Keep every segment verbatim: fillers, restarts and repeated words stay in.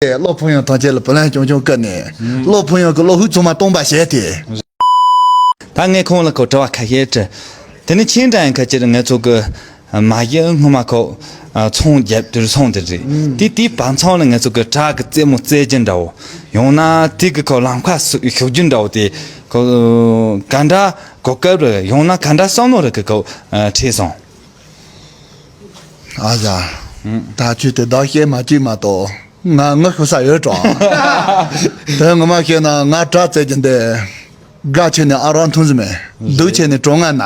བློ་ཕུགས་ཡང་ཐང་ཆེན་ལ་བུ་ལོན་ཆུང་ཆུང་བསྐུར་ནས། བློ་ཕུགས་ཡང་གི་བློ་ཕུགས་ཚང་མ་སྟོང་པ་བྱས་ཏེ། ད་ངས་ཁོང་ལ་ཁོ་དྲི་བ་ཁ་ཤས་དྲི། དེ་ནི་ཆིན་ཀྲང་ཡན་ཁ་ཅིག་ང་ཚོ་གི་མ་གཞི་སྔོན་མ་ཁོ་ཚོང་རྒྱབ་དུས་ཚོང་དེ་རེད། དེ་དེའི་བར་མཚམས་ལ་ང་ཚོ་གི་བྲག་གི་རྩེད་མོ་རྩེ་རྒྱུ་འདྲ་བོ། ཡང་ན་དེ་གི་ཁོ་ལམ་ཁ་ཞུགས་རྒྱུ་འདྲ་བོ་དེ། ཁོ་ག་འདྲ་གོ་སྐབས་རེད། ཡང་ན་ག་འདྲ་བསམ་བློ་རེད་གི་ཁོ་ཁྲིད་སོང་། ཨ་ཙི། ད་ཁྱོད་དེ་བདག་བཤད་མ་བྱེད་མ་གཏོགས། ང་ངུ་ཤོར་ས་ཡོད་དྲ། དེ་ངོ་མ་བཤད་ན་ང་བྲག་རྩེ་རྒྱུ་འདི། དགའ་ཆེ་ནས་ཨ་རག་འཐུང་ཟི་མེད། སྡུག་ཆེ་ནས་གྲོ་ང་ན།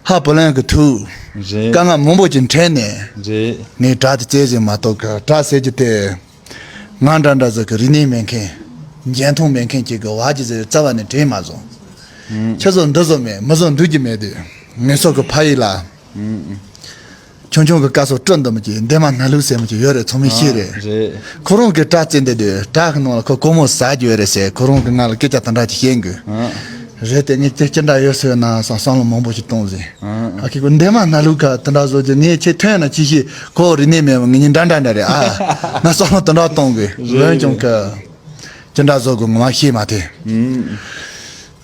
ཧ་བུ་ལོན་གི་ཐུག་རེད། དཀའ་ངལ་མང་པོ་ཅིག་འཕྲད་ནས། རེད། ངས་བྲག་དེ་རྩེ་ཟིན་མ་གཏོགས་གི་བྲག་ཟེར་རྒྱུ་དེ། ང་འདྲ་འདྲ་ཟིག་གི་རིག་གནས་མེད་མཁན། འཇོན་ཐང་མེད་མཁན་ཅིག་གི་བ་ཅི་ཟེར་རྩ་བ་ནས་དྲན་མ་སོང་། ཁྱེད་ཚོ་འདི་ཚོ་མེད་མི་ཚོ་འདུག་རྒྱུ་མེད་དུས། ངེད་ཚོ་གི་ཕ་ཡུལ་ལ། ཆུང་ཆུང་གི་སྐབས་སུ་སྤྲུལ་འདི་མོ་ཅིག་འདན་མ་སྣ་ལུག་ཟེར་མོ་ཅིག་ཡོད་རེད། ཚང་མས་ཤེས་རེད། རེད། ཁོ་རང་གི་བྲག་རྩེ་འདི་དུས་བྲག་གི་ནང་ལ་ཁོ་སྒོར་མོ་ཟ་རྒྱུ་ཡོད་རེད་ཟེར། ཁོ་རང་གི་ང་ལ་སྐད་ཆ་དེ་འདྲ་ཅིག་བཤད་གི། རེད་དེ་ངས་ཅི་ཅི་འདྲ་ཡོད་ཟེར་ན་བསམ་བསམ་བློ་མང་པོ་ཞིག་གཏོང་ཟིན། ཨ་ཁི་ཁོ་འདན་མ་སྣ་ལུག་ག་དེ་འདྲ་བཟོ་རྒྱུ་ངས་ཁྱེད་ཐོན་ན་ཅི་ཤེས། ཁོ་རིག་གནས་མེད་པ་ངེད་གཉིས་འདྲ་འདྲ་འདྲ་རེད་ཨ། ང་བསམ་བློ་དེ་འདྲ་གཏོང་གི། རེད། འོན་ཀྱང་གི་ཅི་འདྲ་བཟོ་དགོས་ངོ་མ་ཤེས་མ་ཐེ།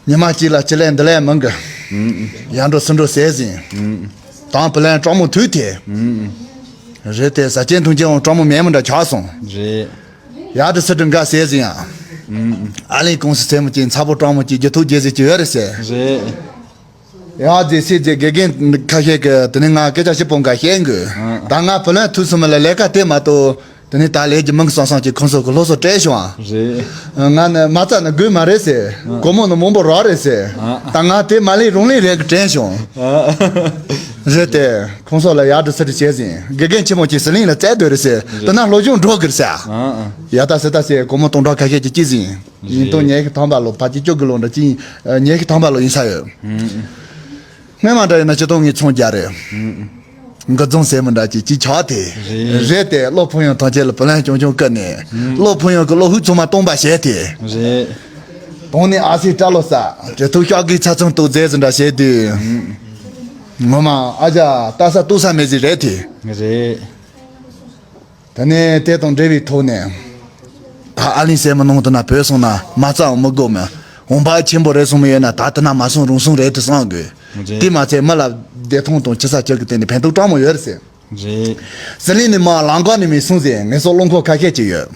ཉི་མ་གཅིག་ལ་ཅི་ལས་འདི་ལས་མང་གི། ཡར་འགྲོ་ཚུར་འགྲོ་ཟེར་ཟིན། དང་བུ་ལོན་གྲོགས་མོ་ཐུག་ཐེ། རེད་དེ་ཟ་ཆེན་འཐུང་ཆེན་འོང་གྲོགས་མོ་མེད་མི་འདྲ་ཆགས་སོང་། རེད། ཡར་དུ་སི་ཏུ་འགའ་ཟེར་ཟིན་ཡང་། ཨ་ལིང་ཀུང་སི་ཚེ་མོ་གཅིག་མཚར་པོ་གྲོགས་མོ་གཅིག་རྒྱུ་ཐུག་རྒྱལ་ཟེར་གྱི་ཡོད་རེད་ཟེར། རེད། ཡར་རྫི་སི་རྫི་དགེ་རྒན་ཁ་ཤས་ཀྱི་དེ་ནས་ང་སྐད་ཆ་ཞིབ་པོ་འགའ་བཤད་དགོས། ད་ང་བུ་ལོན་ཐུག་སོང་མ་ལ་ལས་ཀ་དེ་མ་གཏོགས། དེ་ནས་ད་ལས་ཀྱི་མིང་གསང་གསང་གི་ཁོང་ཚོ་གི་སློབ་གསོ་སྤྲད་བྱུང་ཨ། རེད། ང་ནི་མ་རྩ་ནི་དགོས་མ་རེད་ཟེར། སྒོར་མོ་ནི་མང་པོ་རག་རེད་ཟེར། ད་ང་དེ་མ་ལས་རང་ལས་རེད་གི་དྲན་བྱུང་། རེད་དེ། ཁོང་ཚོ་ལ་ཡར་དུ་སི་ཏུ་བྱས་ཟིན། དགེ་རྒན་ཆེན་མོ་གཅིག་ཟི་ལིང་ལ་བཙལ་སྡོད་རེད་ཟེར། དེ་ན་སློབ་སྦྱོང་འགྲོ་གི་རེད་ཟེར། ཡ་ད་སི་ད་ཟེར་སྒོར་མོ་སྟོང་ཕྲག་ཁ་ཤས་ཀྱི་གཅིག་ཟིན། ཡིན་དོ་ཉལ་གི་ཐང་པ་ལོ་ཕ་གཅིག་བཅུ་གི་ལོ་འདྲ་གཅིག་ཉལ་གི་ཐང་པ་ལོ་ཡིན་ས་ཡོད། སྔོན་མ་འདྲ་ཡིན་ན་སྤྱི་སྟོང་ངེས་ཚོང་རྒྱག་རེད། འགུ་རྫོང་ཟེར་མི་འདྲ་ཅིག་ཅིག་ཆགས་ཏེ། རེད། རེད་དེ་བློ་ཕུགས་ཡང་ཐང་ཆེན་ལ་བུ་ལོན་ཆུང་ཆུང་བསྐུར་ནས། བློ་ཕུགས་ཡང་གི་བློ་ཕུགས་ཚང་མ་སྟོང་པ་བྱས་ཏེ། རེད། དོང་ནས་ཨ་སི་སྐྲ་ལོ་ས་དྲེ་ཐུག་ཤག་གི་ཚ་ཚང་ཏོག་རྫས་ཟིན་འདྲ་བྱས་དུས། ངོ་མ་ཨ་ཅག་ལྟ་ས་ལྟོགས་ས་མེད་ཟིག་རེད་དེ། རེད། ད་ནས་དེ་དང་འབྲེལ་བའི་ཐོག་ནས། ད་ཨ་ལིང་ཟེར་མི་ནང་དུ་ན་བོད་སོང་ན་མ་རྩ་འོང་མི་དགོས་མི། འོང་པ་ཆེན་པོ་རེད་སོང་མི་ཡོད་ན་ད་དུ་ན་མ་སོང་རུང་སོང་རེད་དུ་བསམ་དགོས། རེད། དེ་མ་ཚད་མི་ལ་བདེ་ཐང་དང་ཅི་ས་ཅི་གི་སྟེང་ནས་ཕན་ཐོགས་སྤྲང་མོ་ཡོད་རེད་ཟེར། རེད། ཟི་ལིང་ནས་མ་ལང་ཀ་ནས་མི་སོང་ཟེར་ངལ་གསོ་རླངས་འཁོར་ཁ་ཤས་ཅིག་ཡོད།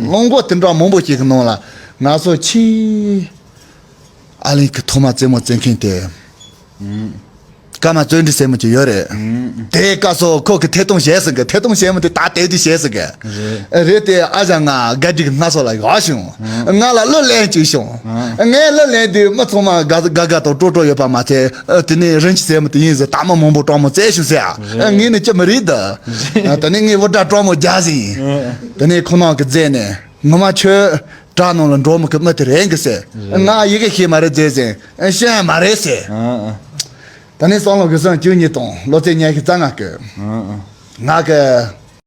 རླངས་འཁོར་དེ་འདྲ་མང་པོ་ཞིག་གི་ནང་ལ་ང་ཚོ་ཆེས་ཨ་ལིང་གི་ཐོག་མ་རྩེད་མོ་རྩེ་མཁན་དེ། ཀརྨ་བརྩོན་འགྲུས་ཟེར་མོ་ཅིག་ཡོད་རེད། དེའི་སྐབས་སུ་ཁོ་གི་ཐད་གཏོང་བྱས་ཟིན་གི། ཐད་གཏོང་བྱས་མོ་དེ་ད་དེ་དུས་བྱས་ཟིན་གི། རེད། རེད་དེ་ཨ་ཅག་ང་དགའ་སྒྲིག་སྣ་ཚོགས་ལ་ཡོད་བྱུང་། ང་ལ་གླུ་ལེན་བཅུག་བྱུང་། ངས་གླུ་ལེན་དུས་མི་ཚང་མ་དགའ་དགའ་དགའ་དང་སྤྲོ་སྤྲོ་ཡོད་པ་མ་ཚད། དེ་ནས་རིན་ཆེན་ཟེར་མོ་དེ་ཡིན་ཟེར་ད་མི་མང་པོ་སྤྲང་མོ་བཙལ་བྱུང་ཟེར། ངས་ནི་ཅི་མི་རིག་ད། དེ་ནས་ངས་འུར་སྒྲ་སྤྲང་མོ་རྒྱག་ཟིན། དེ་ནས་ཁོ་ནང་གི་རྫས་ནས། ངོ་མ་ཁྱོད་བྲག་ནང་ལ་འགྲོ་མི་གི་མི་དེ་རེད་གི་ཟེར། ང་ཡི་གེ་ཤེས་མ་རེད་རྫས་ཟེར། ཤེས་ཡ་མ་རེད་ཟེར། ད་ནི་སང་ལོ་གི་སང་བཅུ་གཉིས་དང་ལོ་ཚད་ཉི་ཤུ་རྩ་ལྔ་གི། ང་གི་